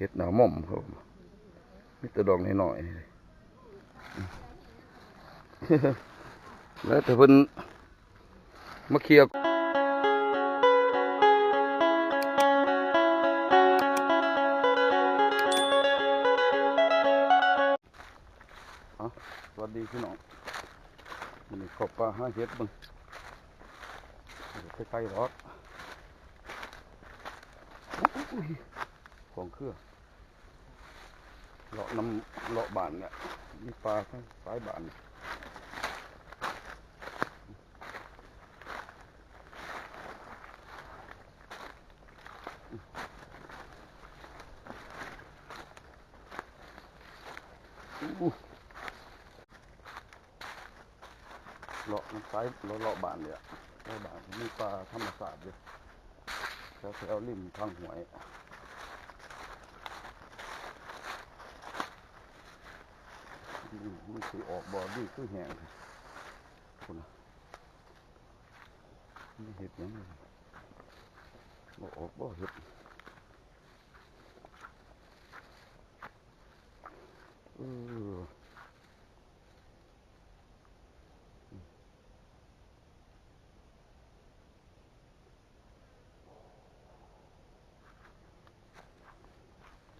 ເຫັດໜ້າໝ້ອມ ເຂົາມີແຕ່ດອກນ້ອຍໆ ແລ້ວແຕ່ເພິ່ນມາເຄຍ. ເອົາ ສະຫວັດດີພີ່ນ້ອງ ມື້ນີ້ເຂົ້າປ່າຫາເຫັດເບິ່ງ ບໍ່ໄດ້ໄປໄກດອກ ໂອ້ຍ ຂອງເຄືອ ເລາະນຳ ເລາະບ້ານນີ້ ມີປ່າທາງປາຍບ້ານນີ້. ເລາະນຳຊາຍ ເລາະ ເລາະບ້ານນີ້ແຫຼະ ຊາຍບ້ານມີປ່າທຳມະຊາດຢູ່ ແຖວໆລິມທາງຫ້ວຍ ມັນຊິອອກບໍ່ ດີຄືແຫ້ງ ພຸ້ນນະ. ມັນເຮັດຫຍັງ ບໍ່ອອກບໍ່ເຫັດ ເອີ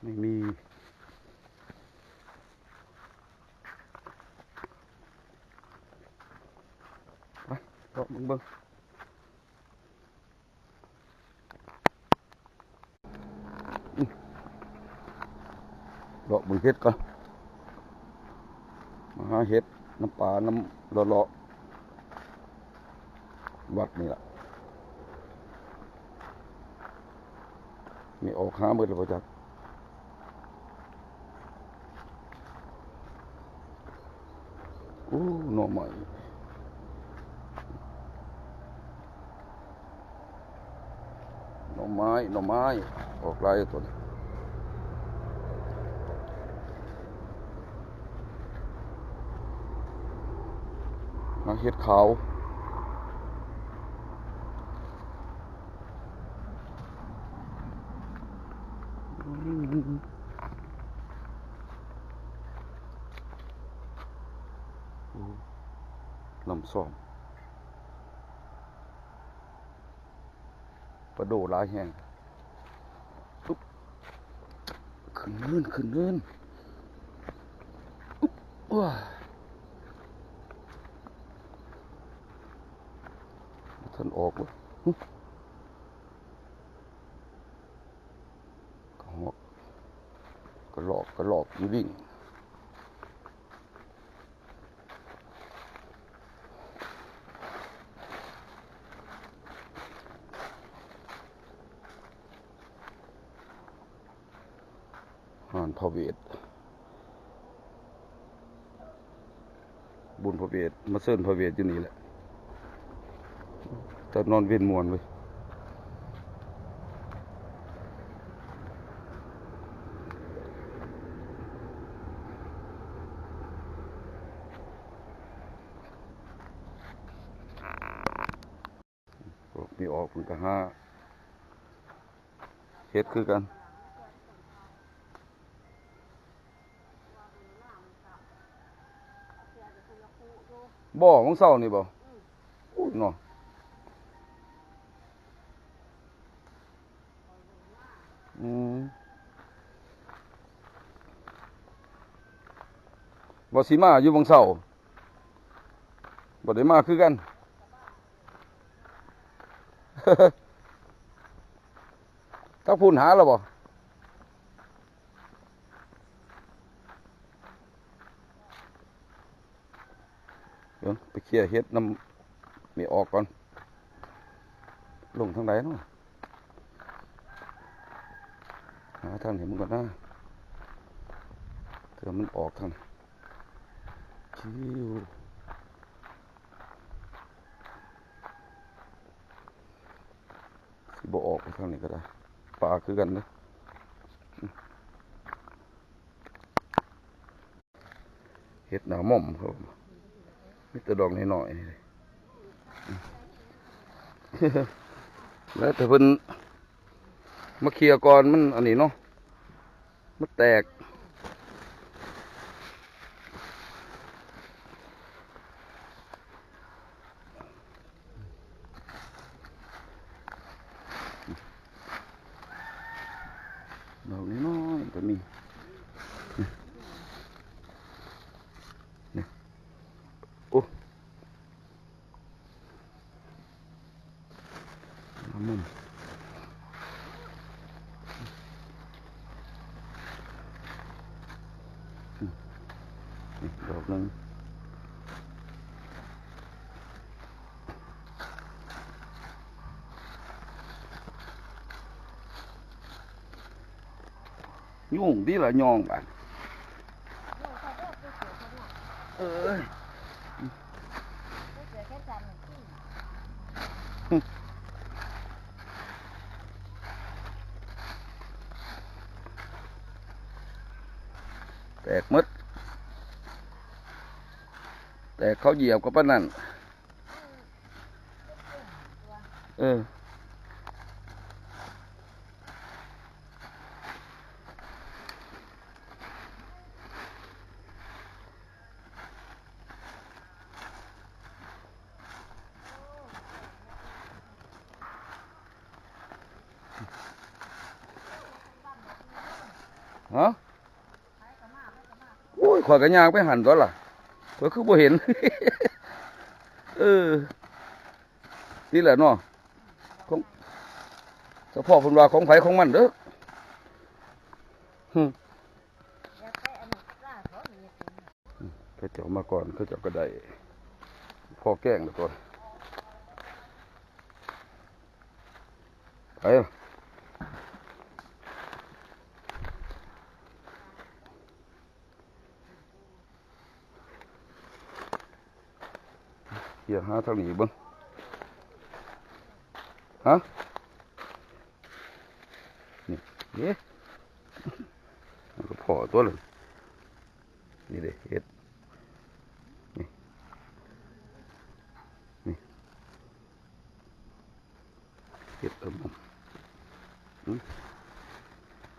ໄມ່ມີ ໄປ ເລາະເບິ່ງໆ. ເລາະເບິ່ງເຫັດກ່ອນ ມາຫາເຫັດນຳປ່ານຳເລາະໆ ວັດນີ້ລະ ແມ່ອອກຫາເບິດແລ້ວບໍ່ຈັກ. ໂອ້ ໜໍ່ໄມ້ ໜໍ່ໄມ້ ໜໍ່ໄມ້ ອອກຫຼາຍຕົວນີ້ ມາເຫັດຂາວ. ໂອ້ ນ້ຳຊອມ ປາໂດຫຼາຍແຮງ. ອຸບ ຂຶ້ນເນີນ ຂຶ້ນເນີນ ອຸບ ວ້າ ບໍ່ທັນອອກເວີຍ. ຫຶ ກະຮອກ ກະລອກ ກະລອກ ມັນວິ່ງ ຮ້ານພະເວດ. ບຸນພະເວດ ມາເຊີນພະເວດຢູ່ນີ້ແຫຼະ ແຕ່ນອນເວັນມ່ວນເວີຍ. ອອກ ມີອອກ ເພິ່ນກະຫາເຫັດຄືກັນ. ບໍ່ ມື້ເຊົ້ານີ້ບໍ່? ອືມ ອູ້ຍເນາະ ອືມ ວ່າຊິມາຢູ່ມື້ເຊົ້າ ບໍ່ໄດ້ມາຄືກັນ. ທາງພຸ້ນຫາແລ້ວບໍ່? ເບິ່ງ ໄປເຄຍເຫັດນຳແມ່ອອກກ່ອນ. ລົງທາງໃດເນາະ? ຫາທາງນີ້ມັນກ່ອນນະ ເທື່ອມັນອອກທາງນີ້. ຊິບໍ່ອອກໄປທາງນີ້ກະໄດ້ ປ່າຄືກັນເດ້. ເຫັດໜ້າໝ້ອມ ເຂົາມີແຕ່ດອກນ້ອຍໆ ແລ້ວແຕ່ເພິ່ນມາເຄຍກ່ອນ ມັນອັນນີ້ເນາະ. ມາແຕກ ດອກນ້ອຍໆກໍມີ ນີ້ ນີ້ ໂອ້ ງາມມຸມ ນີ້ດອກໜຶ່ງ ຍຸງຕິລະຍ່ອງບາດ ເອີຍ ແຕກໝົດ ແຕກ ເຂົາຢຽບກໍປານນັ້ນ ເອີ. ຮະ? ໂອ້ຍ ຂ້ອຍກໍຍ່າງໄປຫັ້ນຕົວລະ ຂ້ອຍຄືບໍ່ເຫັນ ເອີ ນີ້ແຫຼະເນາະ ຂອງ ສະເພາະເພິ່ນວ່າຂອງໃຜຂອງມັນເດີ້ ອືມ ເຂົາເຈົ້າມາກ່ອນ ເຂົາເຈົ້າກໍໄດ້ພໍແກງແລ້ວຕົວ ໄປ ເອີ ຫາທາງນີ້ເບິ່ງ ຮະ ນີ້ ເດ້ ມັນກໍພໍຕົວລະ ນີ້ເດ້ ເຫັດ ນີ້ ນີ້ ເຫັດລະມຸມ ອືມ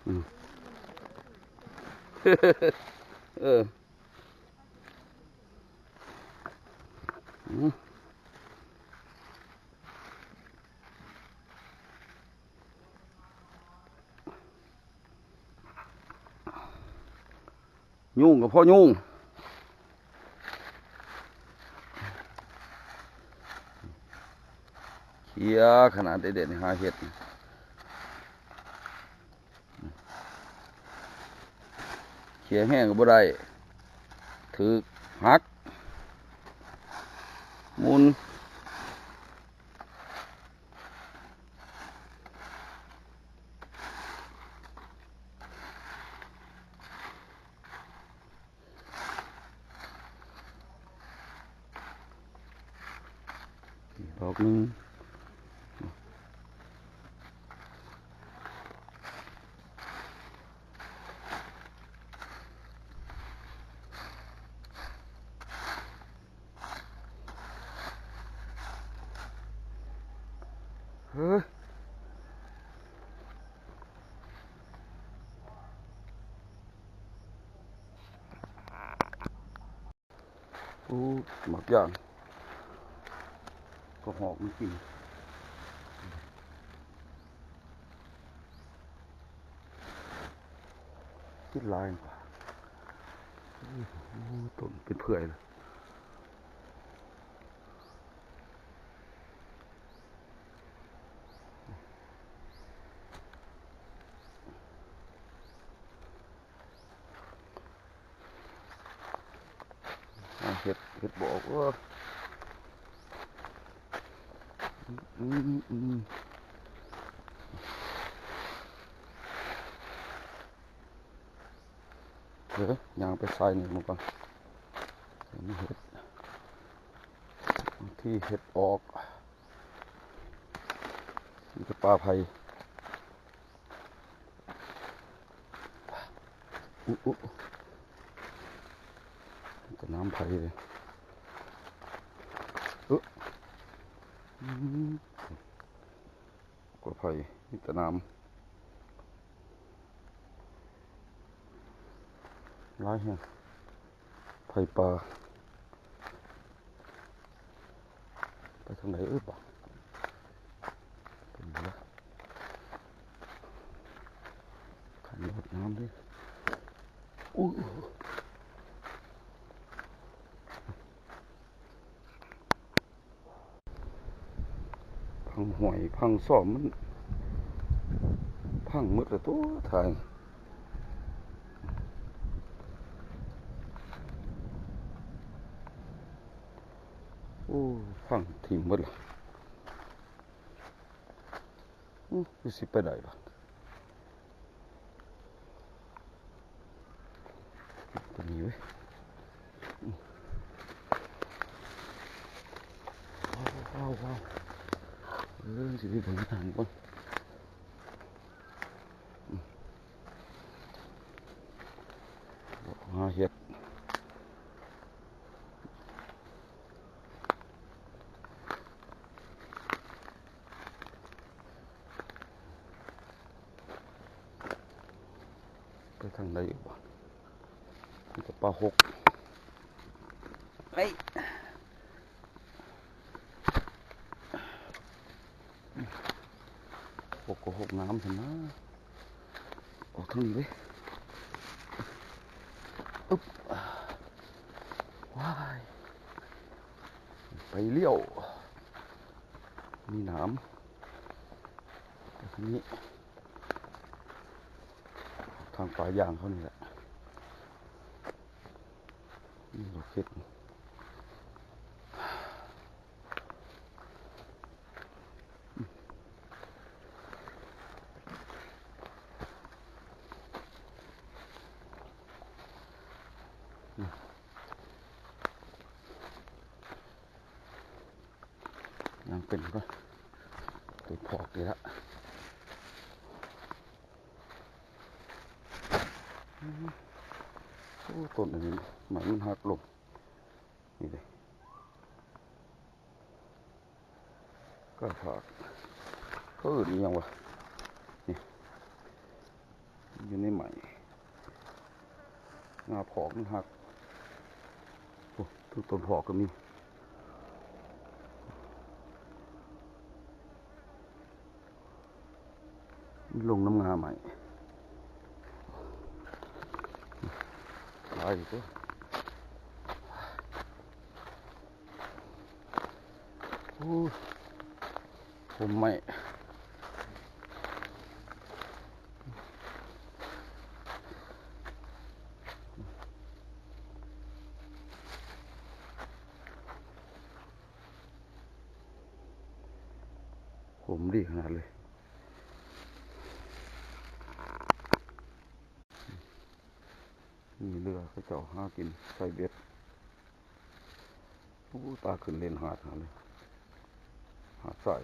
ອືມ ເອີ ອືມ. ຍຸງກໍພໍຍຸງ ເຄຍຂະໜາດເດະ ເດະ ຫາເຫັດ ເຄຍແຮງກໍບໍ່ໄດ້ ຖືກຫັກ ໝຸນ. ດອກໜຶ່ງ ເຮີ້ຍ ໂອ້ ໝາກຢາງ ກະຮອກມັນກິນ ກິນຫຼາຍ ໂອ້ ຕົ້ນເປັນເຜື່ອຍເລີຍ. ເຫັດ ເຫັດບໍ່ອອກ ເອີ ອືມ ອືມ ອືມ. ເດີ ຍ່າງໄປຊາຍນີ້ມັນກ່ອນ ເຫັນເຫັດ ທີ່ເຫັດອອກ ມີແຕ່ປ່າໄຜ່ ອຸ ອຸ ກະນ້ຳໄຜ່ເດ້ ອື ອືມ ກະໄຜ່ ມີແຕ່ນ້ຳ. ຫຼາຍແຮງ ໄຟປ່າ. ໄປທາງໃດເອີຍບາດ? ເປັນຫຍັງລະ? ຄັນໂດດນ້ຳເດ້. ໂອ້ຍ ພັງຫ້ວຍພັງຊອມ ມັນພັງໝົດແລ້ວຕົວະ ທາງ. ໂອ້ ພັງຖິ້ມໝົດລະ. ອື ຄືຊິໄປໄດ້ບາດ? ຕົວນີ້ເວີຍ. ວ້າວ ເອີ ຊິໄປເບິ່ງທາງກ່ອນ. ຫາເຫັດ. ໄປທາງໃດອີກວະ? ມີແຕ່ປ່າຮົກ. ເອີຍ ຮົກກໍຮົກງາມຊັ້ນນະ. ອອກທາງນີ້ເວີຍ. ອຶບ ວ້າຍ ໄປລ້ຽວ ມີໜາມ. ໄປທາງນີ້ ທາງປ່າຢາງເຂົານີ້ແຫຼະ. ນີ້ ໂອເຄ. ຍັງເປັນກໍ ໄປພອກນີ້ລະ. ໂອ້ ຕົ້ນອັນນີ້ ໄມ້ມັນຫັກລົງ. ນີ້ເດ້ ກ້າຜາກ ເຂົາເອີ້ນອີ່ຫຍັງວະ? ນີ້ ຢູ່ໃນໄມ້ ງ່າຜອກມັນຫັກ. ໂອ້ ເທິງຕົ້ນຜອກກໍມີ. ມັນລົງນຳງ່າໄມ້ ຫຼາຍຢູ່ເດ້. ໂອ້ຍ ພົມໄມ້ ພົມດີຂະໜາດເລີຍ. ມີເຮືອເຂົາເຈົ້າຫາກິນໃສ່ເບັດ. ໂອ້ ຕາຂຶ້ນເຫຼັ້ນຫາດຫັ້ນເລີຍ ຫາດຊາຍ.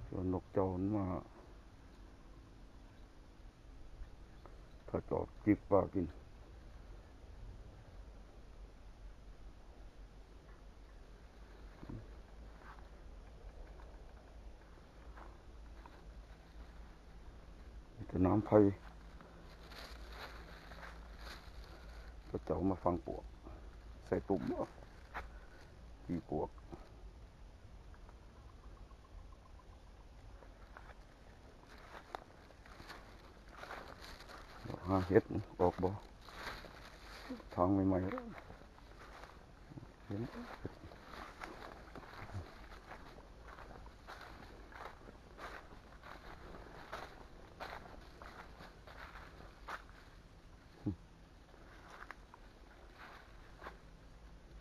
ສ່ວນນົກເຈົ້າມັນມາ ຖ້າຈອບຈິກປາກິນ. ມີແຕ່ນ້ຳໄຜ່ ເຂົາເຈົ້າມາຝັງປວກ ໃສ່ຕຸ່ມ ຈີ່ປວກ. ຫາເຫັດອອກບໍ່? ທາງໃໝ່ໆ ເຫັນເຫັດ.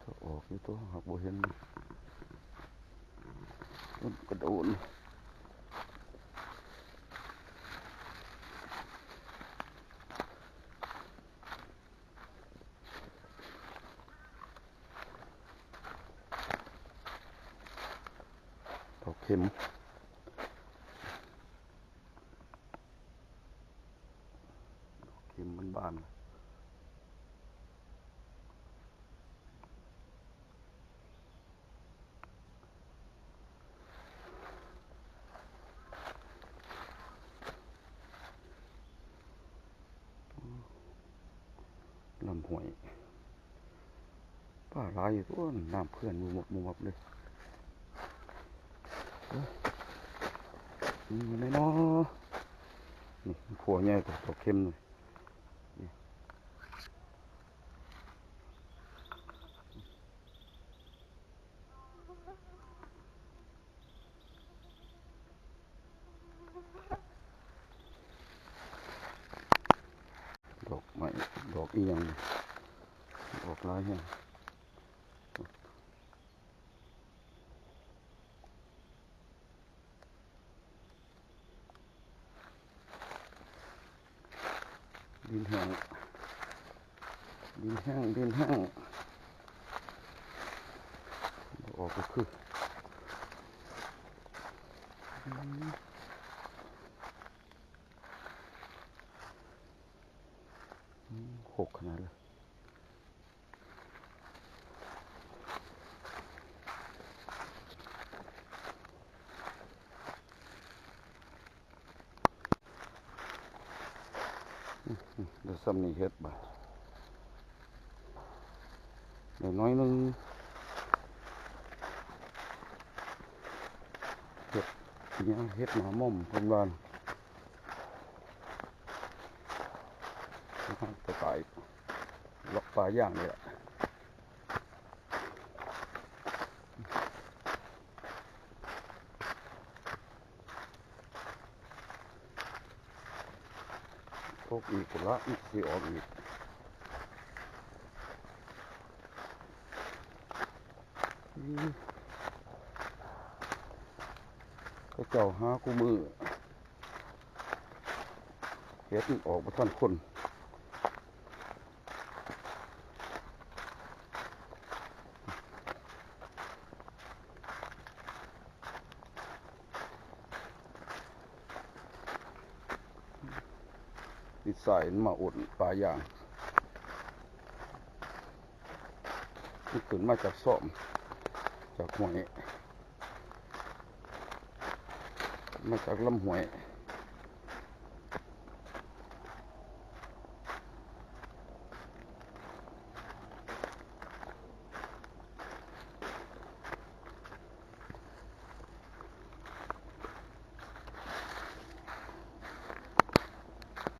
ກໍອອກຢູ່ຕົວະ ຫາກບໍ່ເຫັນ ມັນກະໂດນ. ດອກເຂັມ ເຂັມມັນບານ. ໂ ຫ້ວຍ ປາຫຼາຍຢູ່ຕົວະ ນ້ຳເພື່ອນມຸບໆເລີຍ. ເອີ ນີ້ແມ່ນເນາະ ນີ້ ຂົວໃຫຍ່ກວ່າຕົວເຂັມນີ້. ດອກໄມ້ ດອກອີ່ຫຍັງ ອອກຫຼາຍແຮງ. ດິນແຫ້ງ ດິນແຫ້ງ ດິນແຫ້ງ ບໍ່ອອກກໍຄື ອືມ ອືມ ຫົກຂະໜາດເລີຍ. ໄດ້ສ່ຳນີ້ເຮັດບາດ ໄດ້ໜ້ອຍໜຶ່ງ ເຮັດຫຍັງ ເຮັດໜ້າໝ້ອມເພິ່ນວ່າ ໄປຕາຍ ເລາະປ່າຢາງນີ້ແຫຼະ. ຕົກອີກພຸ້ນລະ ມັນຊິອອກອີກ. ເຂົາເຈົ້າຫາຄູ່ມື້ ເຫັດມັນອອກບໍ່ທັນຄົນ. ມີຊາຍມັນມາອົນປ່າຢາງ ມັນຂຶ້ນມາຈາກຊອມ ຈາກຫ້ວຍ ມາຈາກລຳຫ້ວຍ.